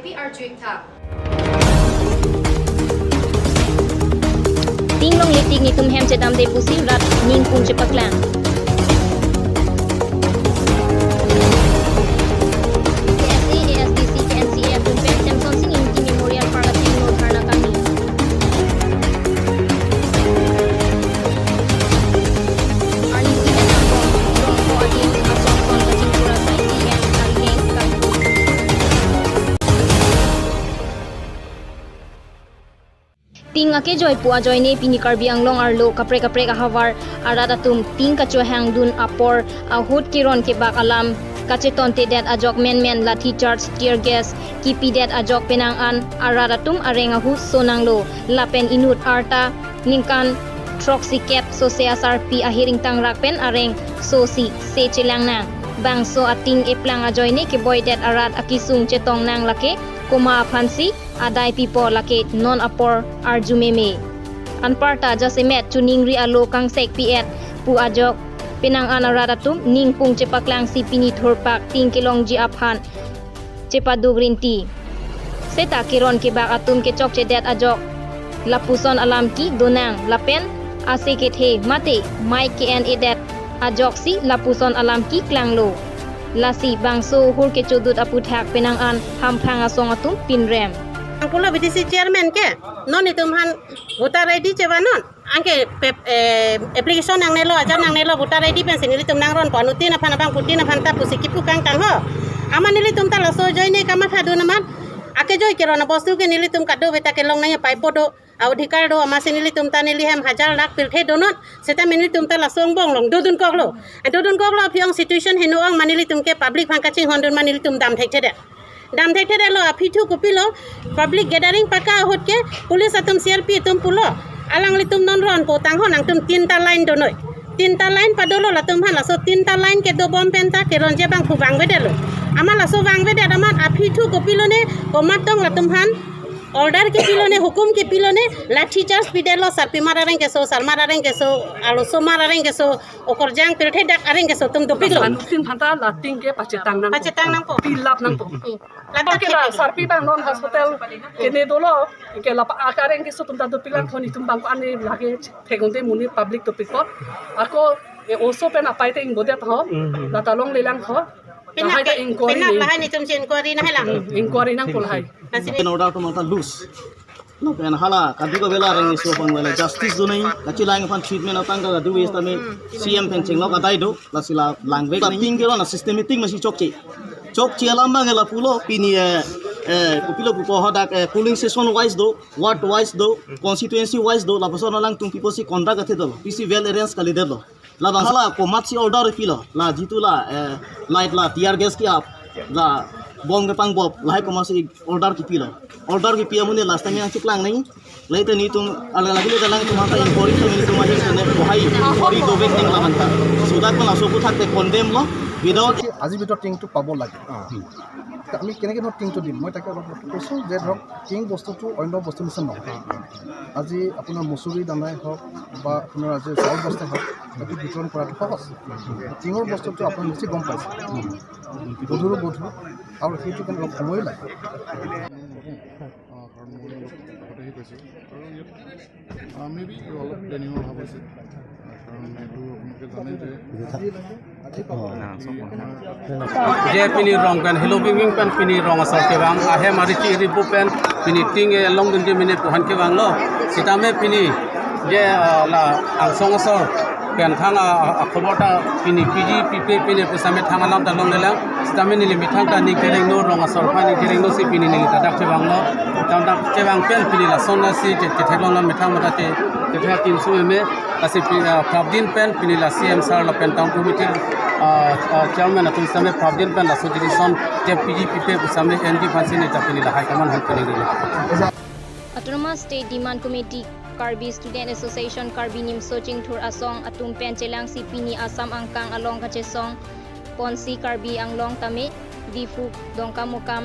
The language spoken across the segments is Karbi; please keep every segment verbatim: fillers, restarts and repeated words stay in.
P R Juik tha. Ting longle tik netum hem chedamde pusi rat ningpung chepaklang. K S A, A S D C, K N C A atum pen Semson Sing Ingti Memorial Park achinglo dharna kangni. Arni isi pen angbong rongpo adim asong pon kachingpura sai C M ariheng kangni. Ting akejoi pu ajoine pini Karbi Anglong arlo kaprek kaprek ahavar arat atum ting kachohangdun apor ahut keron kebak alam kachetontedet ajok menmen lathi charge, tear gas kipidet ajok penang an arat atum areng ahu sonanglo. Lapen inut arta ningkan throksi kep sose asarpi ahir ingtangrak pen areng sosi se chelangnang. Bangso ating eplang ajoine keboidet arat akesung chetongnang lake komat aphansi adai pipo lake non apor arju meme. Anparta jasemet chuningri alo kangsekpi-et pu ajok penang an arat atum ningpung chepaklangsi pini thurpak ting kelongji aphan chepaduk rinti. Seta keron kebak atum kechokchedet ajok lapuson alam ke donang lapen ase kethe mate mike ke-en-edet ajoksi lapuson alam keklanglo. Lasi bangso hur kechodut aputhak penang an hamphang asong atum pinrem. Angpulo B D C chairman ke non itum aphan voter I D chevanon. Anke pep, eh, application nangnelo, ajar nangnelo, voter I D pensi nelitum nangronpo, anuttin aphan abang putin aphan ta pusi kipu kangtang ho. Amat nelitum ta laso ajoine kamathadun amat. Akejoi keron abostu ke nelitum kadokave ta kelong nangji paipo do, adhikar do, amatsi nelitum ta neli hem hajar lakh pirthe donon. Seta nelitum ta laso angbong along dodunkoklo. Dodunkoklo aphi ong situation heno ong ma nelitum ke public aphan kachinghondun ma nelitum dam thekthedet. Dam thekthedetlo aphi thu kopilo, public gathering paka ahut ke police atum C R P atum pulo. Alanglitum non ronpo tangho nangtum tinta line donoi. Tinta line padolo latum aphan, laso tinta line kedobom pen ta keronji abang phu vangvedetlo. Amat laso vangvedet amat aphi thu kopilone, komat tong latum aphan order kepilone, hukum kepilone, lathi charge pidetlo, sarpimar areng keso, sarmar areng keso, arlosomar areng keso, okorjang pirthedak areng keso atum dopiklo. Anuttin aphan ta lating ke pachetang nangpo. Pachetang nangpo. Pilap nangpo. Hmm. Lata oke lah, sarpi abang non hospital kene dolo, ke lapa akareng keso atum ta dopiklang thon itum abang ko ane lake thegonde muni public dopikpo. Ako, eh, oso pen apai te ingbodet ho, hmm, hmm, lata longlelang ho. Pina lahai ta ke, inquiry pina ni. Lahai netum si inquiry nanghelang. Hmm, inquiry nangpo lahai. Nasi ni. Pen order atum ta loose. Lapen hala kadokave areng keso abang le justice donoi, kachelang aphan treatment atangka kadokave tame C M pen chenglok adai do, lasi la langvek. Lating keron a systematic masi chokche. Chokche alam abang lapulo pini, eh, eh, kopilo pupo hadak, eh, polling station wise do, ward wise do, constituency wise do, lapuson alangtum pipo si conduct athe dolo, pisi well arrange kalidetlo. Labang hala komatsi order pilo, la jitu la, eh, light la tear gas ke-ap, la bom kepangbop, lahai komatsi order kipilo. Order kipi amonit last time yang chiklang nai. Lahai te netum, ala lagi le dalang tum hanta inquiry tu netum ahi sene kohai inquiry dovek ning labang ta. Sudah pun laso aphuthak te condemn lo, without. আজি ভিতৰত টিংটো পাব লাগে। হুম। তে আমি কেনেকে ধৰক টিংটো দিম? মই তাকে অলপ কৈছোঁ যে ধৰক টিং বস্তুটো অন্য বস্তু নিচিনা নহয়। আজি আপোনাৰ মচুৰি দানাই হওক বা আপোনাৰ আজি চাউল বস্তাই হওক, এইটো বিতৰণ কৰাটো সহজ। টিঙৰ বস্তুটো আপুনি নিশ্চয় গম পাইছে। গধুৰ গধুৰ আৰু সেইটো কাৰণে অলপ সময়ো লাগে। অ, কাৰণ মই অলপ আগতে হেৰি পাইছোঁ। আৰু ইয়াত, আ, মে বি অলপ প্লেনিঙৰ অভাৱ হৈছে। কাৰণ এইটো আপোনালোকে জানে যে আজি, আজি, আজি, অ। আমাৰ যে pini rong pen, Helo Binging pen pini rong asor kevang, ahem ari chi ribu pen, pini ting elong dun ke mene puhan kevanglo. Sitame pini je, ah, la angsong asor pen thang a, a, akhobor ta pini piji pipe pine pusitame thang alam ta longlelang. Sitame neli methang ta ning kerengno, rong asor aphan ning kerengno si pini neli ta dak chevanglo. Tam dak chevang pen pini lason asi che, chetheklonglo methang mata che, chethek akinsu meme. Lasi pi, ah, prapjin pen pini la C M sir lapen town committee, ah, ah, chairman atum sitame prapjin pen laso decision je piji pipe pusitame N G aphansi neta pini la high command aphan pini rilo. Autonomous State Demand Committee, Karbi Student Association, Karbi Nimso Chingthur Asong atum pen chelangsi pini Assam angkang along kachesong ponsi Karbi Anglong tame Diphu, Dongkamukam,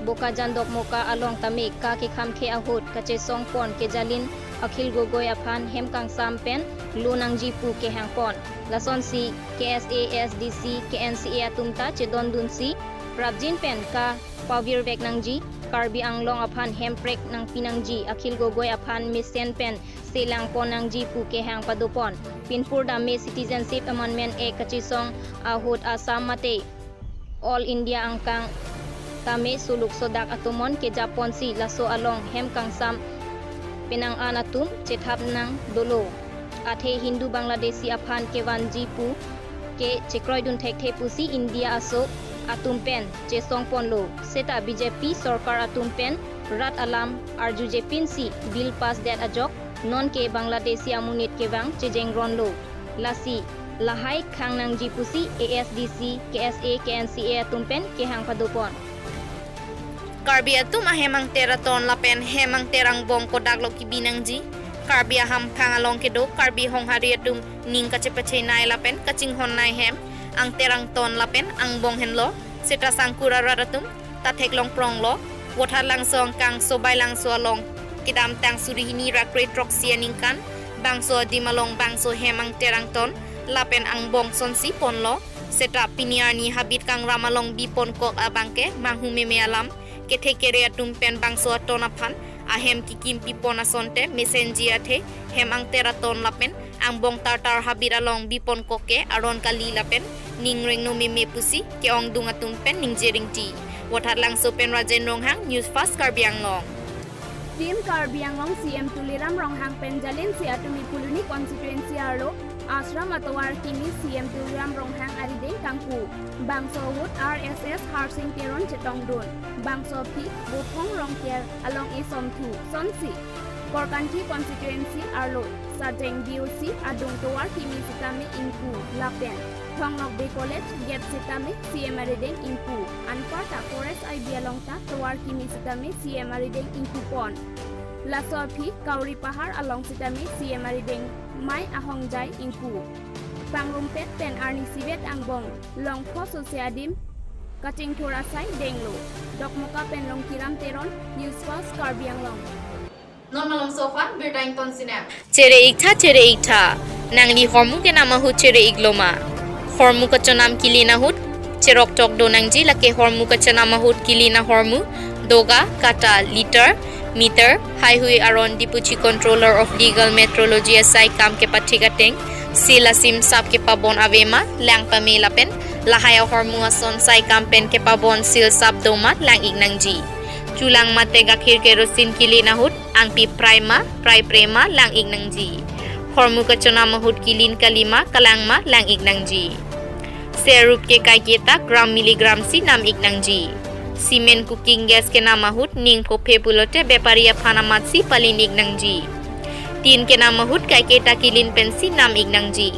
Bokajan Dokmoka along tame ka kekhamkhe ahut kachesong pon kejalin Akhil Gogoi aphan hem kangsam pen lo nangji pu kehang pon. Lasonsi K S A, A S D C, K N C A atum ta chedondunsi prapjin pen ka pavirvek nangji. Karbi Anglong aphan hemprek nangpi nangji, Akhil Gogoi aphan mesen pen selang pon nangji pu kehang padopon. Pinpur dame Citizenship Amendment Act kachesong ahut Assam mate All India angkang tame suluk sodak atomon kejapon si laso along hem kangsam penang an atum chethap nang dolo. Athe Hindu Bangladeshi aphan kevanji pu ke chekroidun thekthe pusi India aso atum pen chesong ponlo. Seta B J P sorkar atum pen rat alam arjuje pinsi bill pass det ajok non ke Bangladeshi amonit kevang chejeng ronlo. Lasi lahai khang nangji pusi A S D C, K S A, K N C A atum pen kehang padopon. Karbi atum ahem angter aton lapen hem angter angbong kodak lo kibi nangji. Karbi ahamphang along kedo Karbi honghari atum ning kachepachenei lapen kachinghonnei hem angter angton lapen angbong henlo. Seta sangkur arat atum ta theklong pronglo. Vothatlangso angkang Sobailangso along kedamtang suri hini ra kre throksi aningkan bangso adim along bangso hem angter angton lapen angbong sonsi ponlo. Seta pini arni habit kangram along biponkok abangke manghu meme alam, kethe kere atum pen bangso aton aphan ahem kikimpi pon asonte mesenji athe hem angter aton lapen angbong tartar habit along biponkok ke aron kali lapen ning rengno meme pusi ke-ongdung atum pen ningje ringti. Vothatlangso pen Rajen Ronghang, News Fast Karbi Anglong. Team Karbi Anglong C M Tuliram Ronghang pen Jalinsi Atumi Phuloni constituency arlo Ashram atovar kimi C M Tuliram Ronghang arideng kangpu. Bangso ahut R S S Harsing Teron chetongdun. Bangso aphi Buphong Rongker along esom thu sonsi Korkanthi constituency arlo Sajeng D O C adung tovar kimi sitame ingpu lapen Thong Nokbe College gate sitame C M arideng ingpu. Anparta Forest I B along ta tovar kimi sitame C M arideng ingpu pon. Laso aphi Kauri Pahar along sitame C M arideng mai ahongjai ingpu. Pangrumpet pen arni sivet angbong longpho sose adim kachingthur asai denglo. Dokmoka pen Longkiram Teron, News Fast Karbi Anglong. Non malomso aphan birta ington sinang. Chere iktha, chere iktha. Nangli hormu kenam ahut chere ikloma. Hormu kachonam kilin ahut cherok tok do nangji, lake hormu kachonam ahut kilin ahormu, doga, kata, liter, meter, haihui aron Diphuchi Controller of Legal Metrology asai kam kepathik ateng, seal asim sap kepabon avema, lang pame lapen lahai ahormu ason sai kam pen kepabon seal sap doma lang ik nangji. Chulang mate gakhir kerosin kilin ahut angpi prai ma, prai pre ma lang ik nangji. Hormu kachonam ahut kilin kalima, kalang ma lang ik nangji. Serup ke kaiketa gram milligram si nam ik nangji. Cement cooking gas kenam ahut ning phophe pulote bepari aphan amat si palin ik nangji. Tin kenam ahut kaiketa kilin pensi nam ik nangji.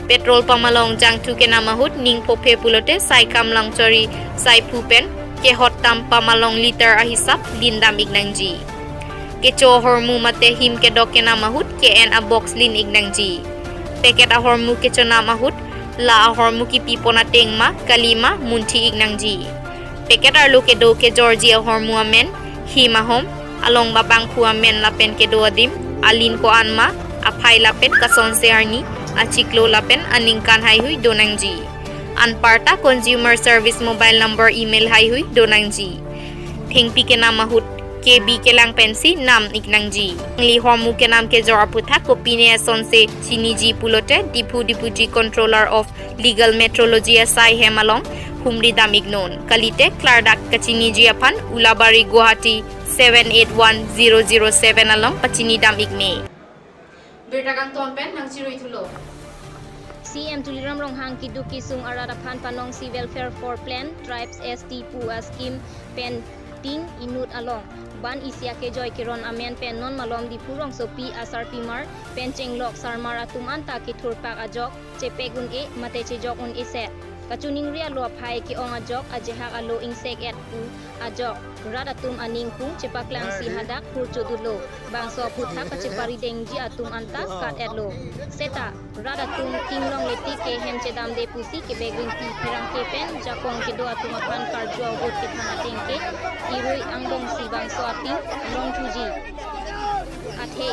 Petrol pump along jangthu kenam ahut ning phophe pulote sai kam langchori sai phu pen kehot tam pump along liter ahisap lin dam ik nangji. Kecho hormu mate him kedok kenam ahut ke en a box lin ik nangji. Packet ahormu kechonam ahut la ahormu kipi pon ateng ma kalima munthi ik nangji. Packet arlo kedo kejorji ahormu amen, him ahom, along babangphu amen lapen kedo adim, alin ko-an ma, aphai lapen kasonse arni, achiklo lapen aningkan haihui do nangji. Anparta Consumer Service mobile number, email haihui do nangji. Thengpi kenam ahut K B kelang pensi nam ik nangji. Nangli hormu kenam kejor aputhak kopine asonse chiniji pulote Diphu Diphuchi Controller of Legal Metrology asai hem along humri dam iknon. Kalite klardak kachiniji aphan Ulabari, Guwahati seven eight one zero zero seven along pachini dam ikne. Birta kangton pen nangchirui thulo. C M Tuliram Ronghang keduk kesung arat aphan panongsi Welfare for Plain Tribes, S T pu a scheme pen tin inut along ban isi akejoi keron amen pen non malom Diphu rongsopi asarpimar pen chenglok sarmar atum anta kethurpak ajok chepek un-e mate chejok un-e set. Kachiningri alo aphai ke-ong ajok ajehak alo ingsek et pu ajok rat atum aning kung chepaklangsi hadak hurcho dolo. Bangso aputhak kacheparidengji atum anta skat etlo. Seta rat atum tinglong letik ke hem chedamde pusi kebek ringti pherangke pen jakong kedo atum aphan karju ahut kethan ateng ke irui angbongsi bangso ating longthuji. Athe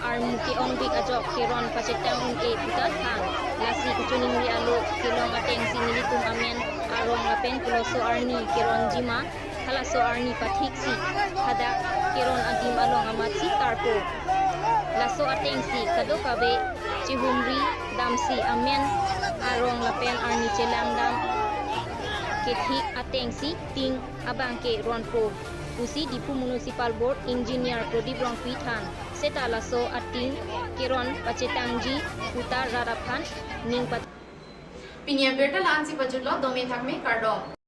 armu ke-ongbik ajok keron pachetang un-e puta than. Lasi kachiningri alo kelong atengsi nelitum amen arong lapen koloso arni keronji ma Halaso arni pathiksi hadak keron adim along amatsi tarpo. Laso atengsi kadokave chihumri damsi amen arong lapen arni chelangdam kethik atengsi ting abangke ronpo pusi Diphu Municipal Board Engineer Prodip Rongpi than. Seta laso ating keron pachetangji puta rat aphan ning pat- Pini abirta la-ansi pajutlo, dome thakme, kardom.